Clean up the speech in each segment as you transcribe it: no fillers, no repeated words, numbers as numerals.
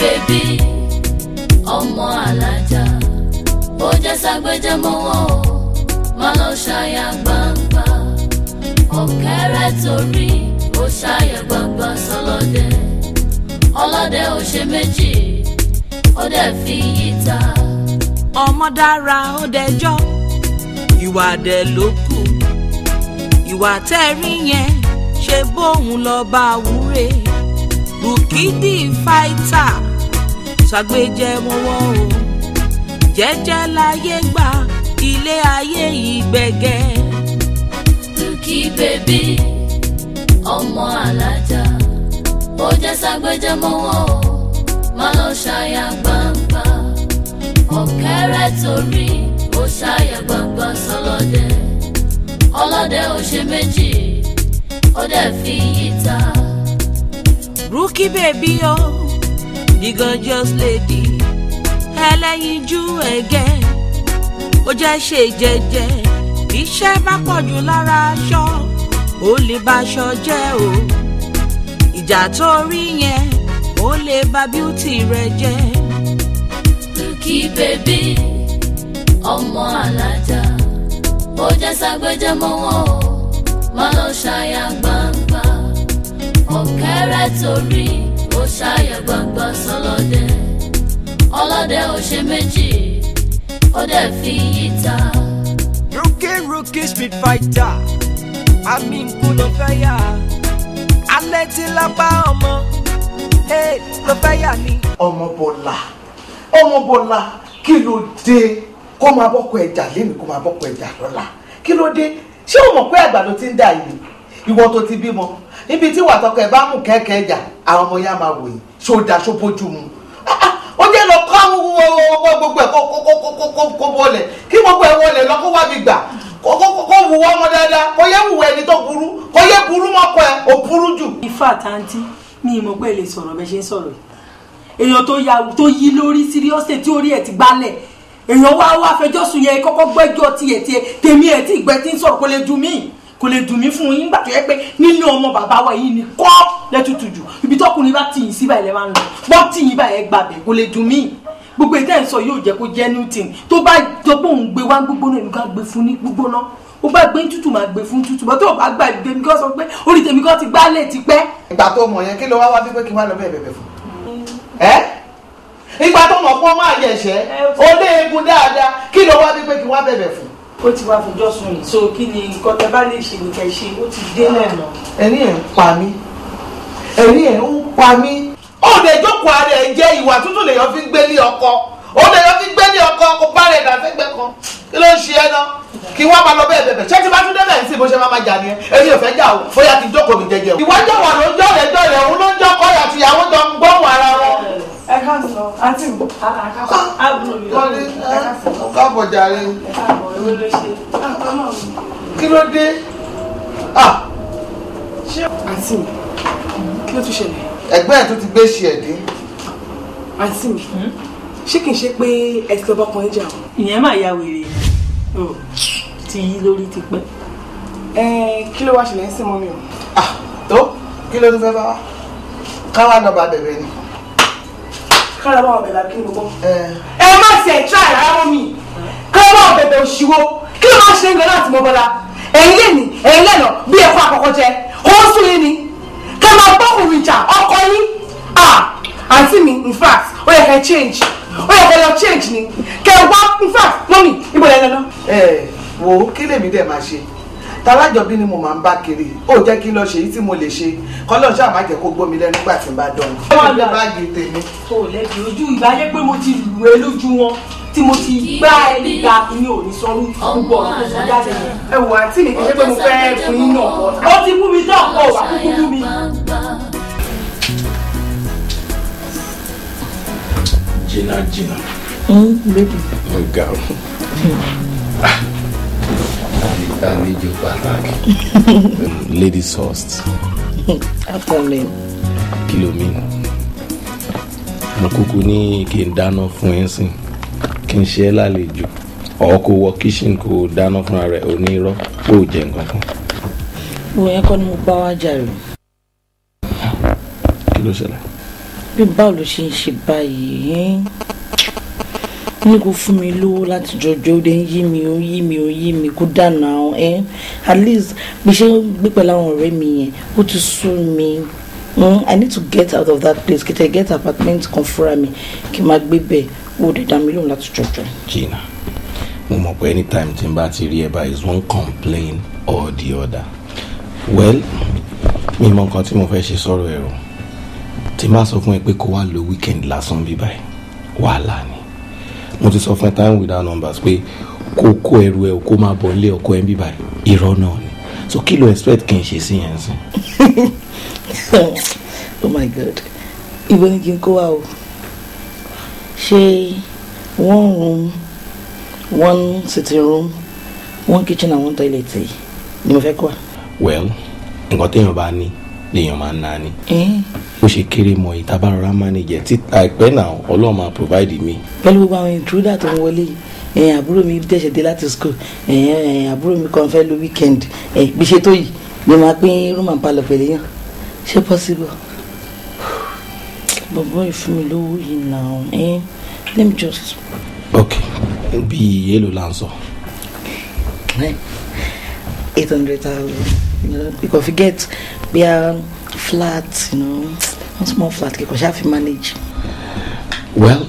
Baby, ọmọ alájà, ó jẹ́ ságbẹ́jẹ́ mọ́wọ́ o, má lọ ṣàyà gbangba. Ọ̀kẹ́rẹ́ torí ó ṣàyà gbangba sọlọ́dẹ. Ọlọ́dẹ ò ṣe méjì, ó dẹ̀ fi yí ta. Ọmọ dára ó dẹjọ́, ìwà dẹ̀ ló kù. Ìwà tẹ́ rí yẹn ṣe bóun lọ bá wúre. Rukky the Fighter ṣàgbéjẹ mọ́wọ́ o. Jẹ́jẹ́ láyé gbà, ilé ayé yìí gbẹ̀gẹ́. Rukky Baby, ọmọ alájà, ó jẹ́ ságbẹ́jẹ́ mọ́wọ́ o, má lọ ṣàyà gbangba. Ọ̀kẹ́rẹ́ torí ó ṣàyà gbangba sọlọ́dẹ. Ọlọ́dẹ ò ṣe méjì, ó dẹ̀ fi yí ta. Rukky Baby o, the gorgeous lady, ẹlẹ́yinjú ẹ̀gẹ́, ó jẹ́ ṣe jẹ́jẹ́. Iṣẹ́ bá pọ̀ jù lára aṣọ, ó lè baṣọ jẹ́ o. Ìjà tó rí yẹn, ó lè ba beauty rẹ jẹ́. Rukky Baby, ọmọ alájà, ó jẹ́ ságbẹ́jẹ́ mọ́wọ́ o, má lọ ṣàyà gbangba. Ọ̀kẹ́rẹ́ torí ó ṣàyà gbangba sọlọ́dẹ. Ọlọ́dẹ ò ṣe méjì, ó dẹ̀ fi yí ta. Rookie, rookie, street fighter. Àmì nkú ló fẹ́ yà. Alẹ́ tí lápá ọmọ. Hey, ló fẹ́ yà ni. Ọmọ Bọ́lá, ọmọ Bọ́lá, kí ló dé? Kó máa bọ́kọ ẹja lémi, kó máa bọ́kọ ẹja lọ́la, kí ló dé? Ṣé o mọ̀ pé àgbàdo ti ń dà yìí? Ìwọ tó ti bímọ, níbi tí wà tọkọ ẹ bá mú kẹ́kẹ́ ẹja, àwọn ọmọ yá máa wò yìí. Ṣó da? Ṣó bójú mu? Ó jẹ́ lọ kọ́ gbogbo ẹ̀ kó bọ́lẹ̀, kí gbogbo ẹ̀ wọlé lọ, kó wá mi gbà, kó wù ọmọ dáadáa, kó yẹ wù ẹni tó burú, kó yẹ burú mọ́kọ ẹ, ò burú jù. Ifá àtàntí mi mọ̀ pé lè sọ̀rọ̀ bẹ́ẹ̀ ṣe ń sọ̀rọ̀ yìí. Èèyàn tó ya tó yí lórí seriously, tí orí ẹ̀ ti gbálẹ̀, èèyàn wá wá fẹjọ́ sùn yẹn, kọ́kọ́ gbẹ́jọ́ tiẹ̀ tiẹ̀ tèmi ẹ̀ tí ìgbẹ́ tí ń sọ̀rọ̀, kò lè dùn mí, kò lè dùn mí fún yín. Nígbà tó yẹ pé nínú ọmọ bàbá wa yìí ni kọ́ lẹ́tùtù jù, ibi tọkùnrin bá tì yín sí báyìí lẹ́ máa ń lọ, bọ́ tì yín báyìí ẹ gbàbẹ̀, kò lè dùn mí. Gbogbo ìtẹ́ ń sọ yóò jẹ́ kó jẹ́ new thing. Tó bá jọ pé òun gbé wá gbígbóná, èmi ká gbé fún ní gbígbóná. Ó bá gbé tútù, máa gbé fún tútù bọ́. Tó o bá gbà, tèmi kọ́ sọ pé orí tèmi kọ́ ti gbálẹ̀ ti pẹ́. Ìgbà tó mọ̀ yẹn, kí ló wá wá bí pé kí wá lọ bẹ́ẹ̀ bẹ̀bẹ̀ fún ẹ́? Ìgbà tó mọ̀ pọ́n máa yẹ̀ṣẹ́ ó lé egun dáadáa, kí ló wá bí pé kí wá bẹ̀bẹ̀ fún? Ó ti wá fẹjọ́ sùn yìí, so kí ni nǹkan tẹ bá lè ṣe ní kẹ́ ṣe, ó ti délẹ̀ náà. Ẹ̀rín ẹ̀ ń pa mí, ẹ̀rín ẹ̀ ń pa mí. Ó lè jókòó ara ẹ̀ jẹ́. Ìwà tútù lèèyàn fi ń gbélé ọkọ, ó lèèyàn fi ń gbélé ọkọ. Kó bá rẹ̀ dà sẹ́gbẹ́ kan, kí ló ń ṣe ẹ́ náà? Kí wọ́n máa lọ bẹ́ẹ̀ bẹ̀bẹ̀? Ṣé tí bá tún débẹ̀ sí bó ṣe máa jà nìyẹn? Èmi ò fẹ́ jà o, bóyá kí n jókòó mi jẹ́jẹ́ o. Ìwájọ́ wà ló ń jọ̀rẹ̀ jọ̀rẹ̀, òun ló ń jọkọ àti ìyàwó jọ ń gbóhùn ara wọn. Ẹ káàsán, àǹtí mi. Àbúrò mi. Ẹ káàsán. Káàbọ̀ jàre. Ẹ káàbọ̀, ewé ló ṣe. Kí ló dé? Àǹtí mi, kí ló tún ṣẹlẹ̀? Ẹ̀gbẹ́ ẹ̀ tó ti gbé ṣe ẹ̀dín. Àǹtí mi, ṣé kìí ṣe pé ẹ ti lọ bọ́kùnrin jà o? Ìyẹn máa ya wèrè o, ti yí lórí ti pẹ́. Ẹ kí ló wá ṣẹlẹ̀ ń sìn mọ́ mi o? Tó kí ló tún fẹ́ bá wa? Káwá lọ bá bẹ̀rẹ̀ ni. Kára bá wọn bẹ̀rẹ̀ kí ni gbogbo? Ẹ má ṣe ẹ̀ tíra rárá mọ́ mi. Kára bá wọn bẹ̀bẹ̀ òṣìwò. Kí ló máa ṣe ń gan láti mọ Bọ́lá? Ẹ̀yin lè ní, ẹ̀yin lẹ́nà bí ẹ̀fọ́ àkọ́kọ́ jẹ. Kó o sùn yín ni. Ká máa bọ́kùnrin jà ọkọ yín. Àǹtí mi, in fact, ó yẹ kẹ́ change. Ó yẹ kẹ́ lọ change ni. Kẹ́ wá, in fact, mọ́mì, ibo lẹ́ lọ? Ẹ wo, kí lèmi dẹ̀ máa ṣe? Talájọbí ni mo máa ń bá kiri. Ó jẹ́ kí n lọ ṣe èyí tí mo lè ṣe, kọ́lọ́n ṣáà má jẹ́ kó gbómi lẹ́nu nígbà tí n bá dán. Ó lè báàgì tèmi. O lẹ́bi ojú ìbáyé pé mo ti lù ẹ́ lójú wọn, tí mo ti gbá ẹ nígbà mi ò ní sọrú gbogbo ọ̀rọ̀ tó sọ jáde yẹn. Ẹ wò, àǹtí mi, kì í ṣe pé mo fẹ́ fún yín náà bọ́. Ó ti bú mi tán, kó wà kúkú bú mi. Jìnnà jìnnà. Baby. Ó ga o. Àlejò pàtàkì. Ladies first. Afternoon. Kí ló mean? Mo kúkú ní kí n dáná fún ẹ sìn, kí n ṣe é lálejò. Ọ̀ kó wọ kitchen kó dáná fúnra rẹ̀, onírọ́ kó jẹ nǹkan kan. Wo, yẹn kọ́ ni mo bá wá jàre. Kí ló ṣẹlẹ̀? Bí báwo ló ṣe ń ṣe báyìí? Ní kò fún mi lówó láti jọjọ, ó dé ń yí mi, ó yí mi, ó yí mi, kó dànù ẹ. At least bí ṣe ń gbé pẹ̀lú àwọn ọ̀rẹ́ mi yẹn, ó ti sú mi. I need to get out of that place. Kí tẹ get apartment kan fúnra mi, kí n máa gbé bẹ́ẹ̀, ó dé dá mi lóhùn láti jọjọ. Gina, mo mọ̀ pé anytime tí n bá ti rí ẹ báyìí is one complain or the other. Well, mi mọ nǹkan tí mo fẹ́ ṣe sọ̀rọ̀ ẹ̀ o. Tí n bá sọ fún ẹ pé kó wá lo weekend lásán bí báyìí, wàhálà ni. Mo ti sọ fún ẹ time without numbers pé kó kó ẹrù ẹ o, kó máa bọ̀ nílé ọkọ ẹ bí báyìí, irọ́ náà ni. So kí ló expect kí n ṣe sí yẹn sí? Oh my God, ibo ni kí n kó wa o? Ṣé one room, one sitting room, one kitchen and one toilet yìí ni mo fẹ́ kó wa? Well, nǹkan téèyàn bá ní lèèyàn máa ń ná ni. Bó ṣe kéré mọ ìta bá rọra manage ẹ̀ tí àìpẹ́ náà Ọlọ́run máa provide mi. Pẹ̀lú gbogbo àwọn intruder tó ń wọlé yìí, àbúrò mi dẹ̀ṣẹ̀ dé láti school, àbúrò mi kàn fẹ́ lo weekend, bí ṣe tó yìí ni màá pín room and parlour pẹ̀lú yàn. Ṣé possible? Bọ̀bọ̀ ìfún mi lówó yìí náà, let me just. Ok, bí èlò là ń sọ. 800,000. You know, you can forget we are flat, you know, one small flat, you can have manage. Well,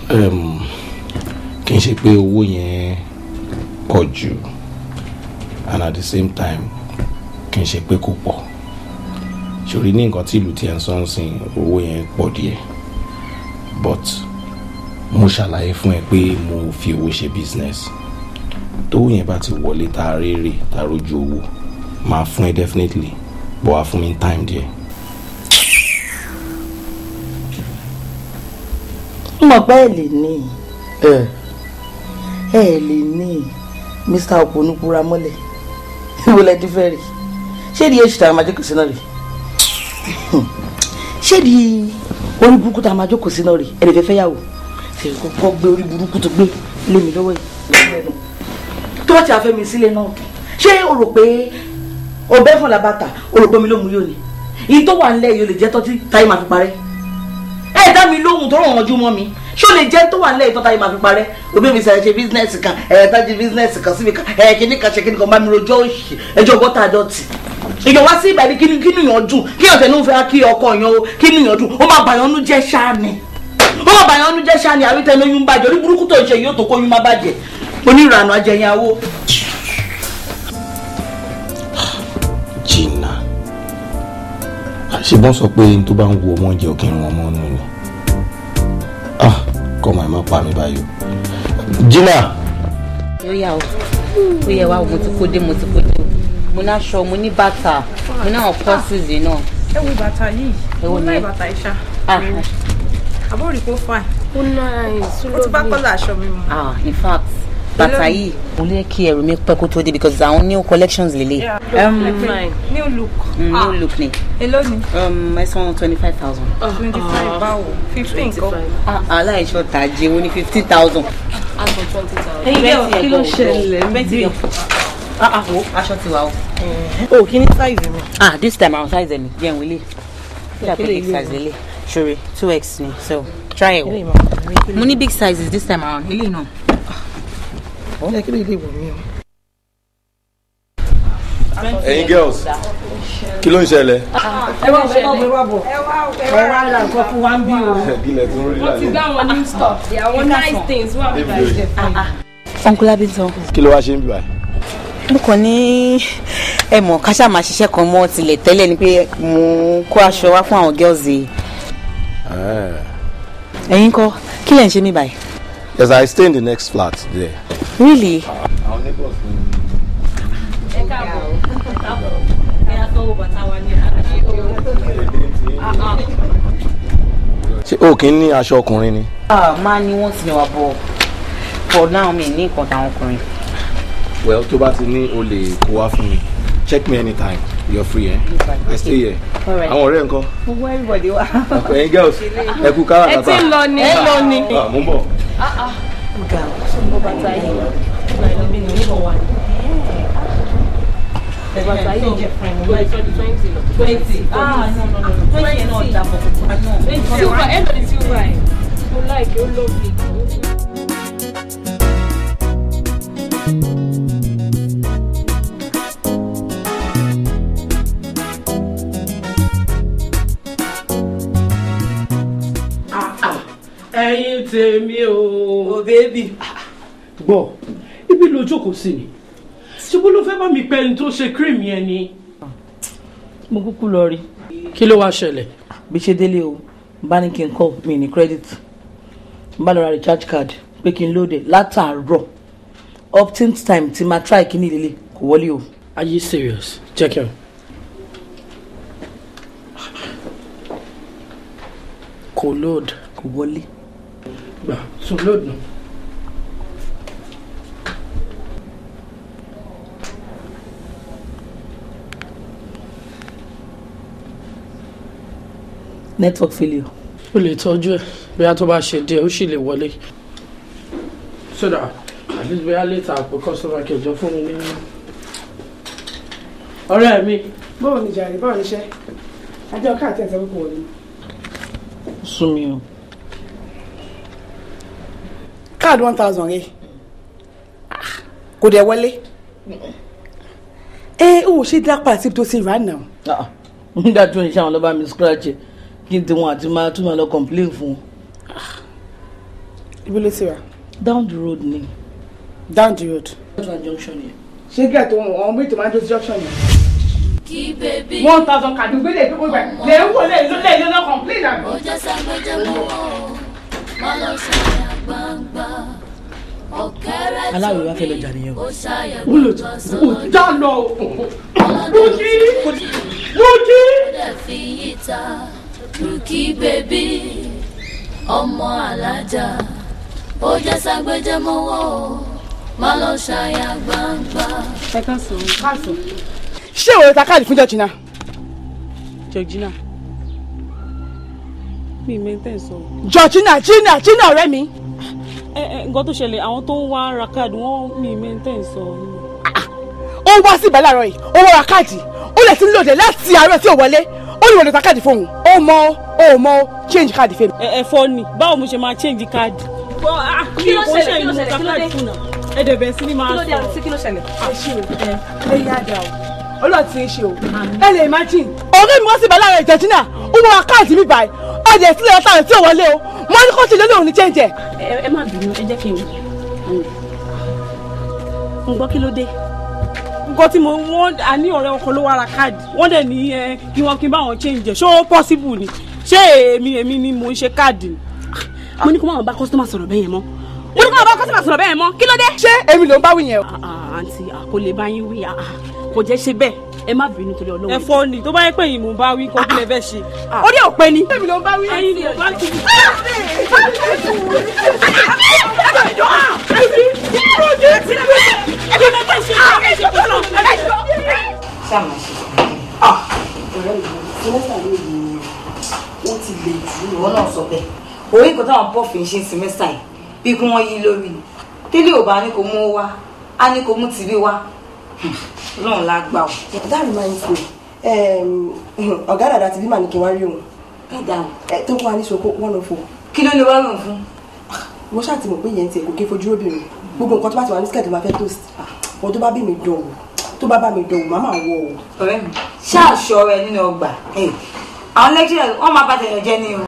kì í ṣe pé owó yẹn pọ̀ jù, and at the same time kì í ṣe pé kò pọ̀. Ṣòrí ní nǹkan tí ìlú tí ẹ̀ ń sọ ń sìn, owó yẹn pọ̀ díẹ̀, but mo ṣàlàyé fún ẹ pé mo fi owó ṣe business. Tówó yẹn bá ti wọlé tá a rérè tá a rójú owó, máa fún ẹ definitely, but wá fún mi time díẹ̀. Mo mọ̀ pé ẹ lè ní ẹ lè ní Mr. Oponukura mọ́lẹ̀, ìwọ lẹ ti fẹ́ rí. Ṣé di èṣù tá a máa jókòó sí náà rí? Ṣé di orí burúkú tá a máa jókòó sí náà rí? Ẹ lè fẹ́ fẹ́ yàwó, ṣe kọ́kọ́ gbé orí burúkú tó gbé lé mi lọ́wọ́ yìí. Tó bá ti àfẹ́ mi sílé náà, ṣé o rò pé o bẹ́ fún làbàtà, o rò pé mi ló mú yóò ní? Ìyí tó wà nílẹ̀ yìí o lè jẹ́ tọ́tí táyé máa fi parẹ́. Ẹ dá mi lóhùn tó ràn ojú mọ́ mi. Ṣé o lè jẹ́ tó wà nílẹ̀ yìí tọ́ta yìí máa fi parẹ́? Òbí mi sàrẹ̀ ṣe bísínẹ́sì kan, ẹ̀ẹ́d tájú bísínẹ́sì kan síbi kan, ẹ̀ẹ́ kíní kan ṣe kíní kan, bá mi rojọ́ òṣì, ẹjọ́ bọ́tà dọ̀tì. Èèyàn wá sí ìbàdí kínú yàn dùn, kí ọ̀tẹ̀ ló ń fẹ́ kí ọkọ yàn o, kínú yàn dùn, ó máa bàyàn nú jẹ́ ṣáá ni. Ó máa bàyàn nú jẹ́ ṣáá ni, àwítẹ́ lóyún bàjẹ́, orí burúkú tó ń ṣe yóò tó kóyún má bàjẹ́. Onírànà ajẹyàwó. Gina, ṣe bọ́n sọ pé n tó bá ń wo ọmọ jẹ́ òkè ìrùn ọmọ nù ni. Ah, kọ́ màá má pa mi báyìí o. Gina. Ó yá o, ó yẹ wá o, mo ti kó dé, mo ti kó dé. Mo ní aṣọ, mo ní bàtà, mo ní àwọn purses yìí náà. Ẹ wo bàtà yìí, mo ní bàtà ìṣá. Àbórí kò fine. Ó nice. Ó ti bá kọ́lá aṣọ mi mu. Ah, in fact, bàtà yìí mo lè kí ẹrù mi pẹ́ kó tó dé because àwọn new collections lélẹ̀. New look. New look ni. Èló ni? Ẹ̀sán 25,000. 25 báwo? 15 kọ́. Aláìṣọ́ tàjé ó ní 15,000. Aṣọ 20,000. Ẹ̀yin kí ló ṣẹlẹ̀ ń bí? Wo aṣọ ti wà o. O kí ni size mi? Ah, this time around size mi jẹun wílé. Kí ló big size lélẹ̀? Ṣòro 2X ni, so try it. Mo ní big sizes this time around. Ilé náà. Ẹ̀yin girls, kí ló ń ṣẹlẹ̀? Ẹ wá bọ̀, ẹ wá bọ̀, ẹ wá ra nǹkan fún wa ń bí o. Ìbílẹ̀ tó ń rí Wọ́n ti gbá àwọn new stuff, àwọn nice things wà bíbá. Uncle Abintan. Kí ló wá ṣe ń bí báyìí? Mo kàn ní ẹ mọ̀ ká ṣáà máa ṣiṣẹ́ kan mọ́ tilẹ̀ tẹ́lẹ̀ ni pé mo kó aṣọ wá fún àwọn girls yìí. Ẹ̀yin kọ́, kí lẹ̀ ń ṣe mí báyìí? Yes, I stay in the next flat there. Really? Our neighbors. Ẹ káàbọ̀. Ṣé o kì í ní aṣọ ọkùnrin ni? Máa ní wọ́n ti wà bọ̀ for now mi ní nǹkan táwọn ọkùnrin. Well, tó bá ti ní o lè kó wá fún mi. Check me anytime. You're free, eh? I stay here. Àwọn ọ̀rẹ́ ńkọ́? Gbogbo everybody wá. Ẹ̀yin girls, ẹ kú káràkátà. Ẹ ti ń lọ ni. Ẹ lọ ni. Mo ń bọ̀. Ọ̀gá, ṣé mo bàtà yìí? Bàtà yìí jẹ́ fine. Mo like 20 lọ. 20. Ah no no no. 20 náà dàbọ̀. Silver, end of the silver. Mo like ó lovely. Ẹ̀yin tèmi o. O baby. Gbọ́, ibi ló jókòó sí ni. Ṣùgbọ́n ló fẹ́ bá mi pẹ́ ẹni tó ṣe cream yẹn ni. Mo kúkú lọ rí. Kí ló wá ṣẹlẹ̀? Bí ṣe délé o, bá ní kí n call mi ní credit. N bá lọ ra recharge card pé kí n lóde látàárọ̀. Up till time tí máa try kíní ìlélẹ̀ kò wọlé o. Are you serious? Check him. Kò load. Kò wọlé. Gbà tún load nù. Network failure. O lè tọ́jú ẹ̀ bóyá tó bá ṣe díẹ̀ ó sì lè wọlé. So that at least bóyá later àpò customer care jọ fún mi ní. Ọ̀rẹ́ mi. Báwo ni jàre, báwo ni iṣẹ́? Ajé ọkọ àti ẹ̀sẹ̀ kò wọlé. Sún mi o. Káàdì 1000 rẹ̀ kò dẹ̀ wọlé. Ẹ ò ṣe dá padà síbi tó ti rà náà. Nígbà tí wọ́n ṣe àwọn lọ́ba mi scratch ẹ̀ kí n tiwọn àti máa tún máa lọ complain fún un. Ibi ló ti rà? Down the road ni. Down the road. Junction yẹn. Ṣé gẹ̀ tó àwọn méjì tó máa ń dó sí junction yẹn? Kí bèbí. 1000 kàdé gbélé tó gbà lè ń wò lè lè lè lọ complain àbí. Ó jẹ́ ságbẹ́jẹ́ mọ́wọ́ o, má lọ ṣàyà gbangba. Ọ̀kẹ́rẹ́ Aláwẹ̀ wá fẹ́ lọ jà nìyẹn o. ó ṣàyà Ó lè gbangba ó sọ́lọ́dún. já lọ. Bùjí! Bùjí! Ó dẹ̀ fi yí ta. Rúkì bèbí, ọmọ alájà. Ó jẹ́ ságbẹ́jẹ́ mọ́wọ́ o, má lọ ṣàyà gbangba. Ẹ káàsán. Káàsán. Ṣé ìwọ ló ta káàdì fún Georgina? Georgina. Mi maintain sọ. Georgina Gina Gina ọ̀rẹ́ mi. Ẹ nǹkan tó ṣẹlẹ̀ àwọn tó ń wá ra káàdì wọ́n mi maintain sọ. Ó wá sí ìbálẹ̀ àárọ̀ yìí, ó wá ra káàdì, ó lè ti ń lòdì láti àárọ̀ tí ò wọlé, ó ní ìwọ ló ta káàdì fóun, ó mọ ó mọ change káàdì fèmí. Ẹ fọ́ ni báwo mo ṣe máa change káàdì. Kí ló ṣẹlẹ̀? Kí ló ṣẹlẹ̀? Kí ló dé? Ẹ dẹ̀ bẹ̀rẹ̀ sí ni máa Kí ló dé sọ̀rọ̀. àǹtí kí ló ṣẹlẹ̀? Ẹ ṣe o, ẹyin àdá o, Ọlọ́run ti ń ṣe o, ẹ lè imagine. Ọ̀rẹ́ mi wá sí ìbálẹ̀ àárọ̀ Georgina, ó wá ra káàdì mi báyìí, ó dẹ̀ sílẹ̀ látàrí tí ò wọlé o, mo ní kó ti lé lóun ní change ẹ̀. Ẹ má bínú, ẹ jẹ́ kí n n gbọ́ kí ló dé. Nǹkan tí mo wọ́n a ní ọ̀rẹ́ ọkọ ló wá ra káàdì wọ́n dẹ̀ ní ẹ kí wọ́n kí n bá wọn change ẹ̀ ṣó possible ni ṣé èmi ni mò ń ṣe káàdì ni. Mo ní kó má bá customer sọ̀rọ̀ bẹ́ẹ̀ yẹn mọ́ mo ní kó má bá customer sọ̀rọ̀ bẹ́ẹ̀ yẹn mọ́ kí ló dé. Ṣé èmi ló ń bá wí yẹn o? Àǹtí kò lè bá yín wí kò jẹ́ ṣe bẹ́ẹ̀ ẹ má bínú torí Ọlọ́run. Ẹ fọ́ ni tó bá yẹ pé yìí mò ń bá wí kọ́ kí lẹ fẹ́ ṣe. Orí ò pé ni. Èmi ló ń bá wí. Ẹ̀yin ni mo bá wí. Ọ̀rẹ́ mi, semester yìí ni wọ́n ti le jù ìwọ náà sọ bẹ́ẹ̀. Orí nǹkan táwọn pọ́ọ̀fù ń ṣe semester yìí bí kí wọ́n yí lórí ni. Tẹ́lẹ̀ ò bá ní kó mú wá, á ní kó mú tìbí wá. Ọlọ́run la gbà o. That reminds me, ọ̀gá dàda ti bí màá ní kí n wá rí òun. Dàda o. Tó kọ́ wa ní ṣoko 104. Kí ló lè wá lòun fún? Mo ṣáà ti mọ̀ pé ìyẹn ti ẹ̀ kò kí n fojú obìnrin. Gbogbo nǹkan tó bá ti wà ní skirt ló máa fẹ́ toast. Wọ́n tó bá bí mi dùn o, tó bá bá mi dùn o, màá máa wọ̀ o. Ọ̀rẹ́ mi, ṣáà ṣọ́ ẹ nínú ọgbà. Àwọn lecturer wọ́n máa bá tẹ̀yàn jẹ́ ní o.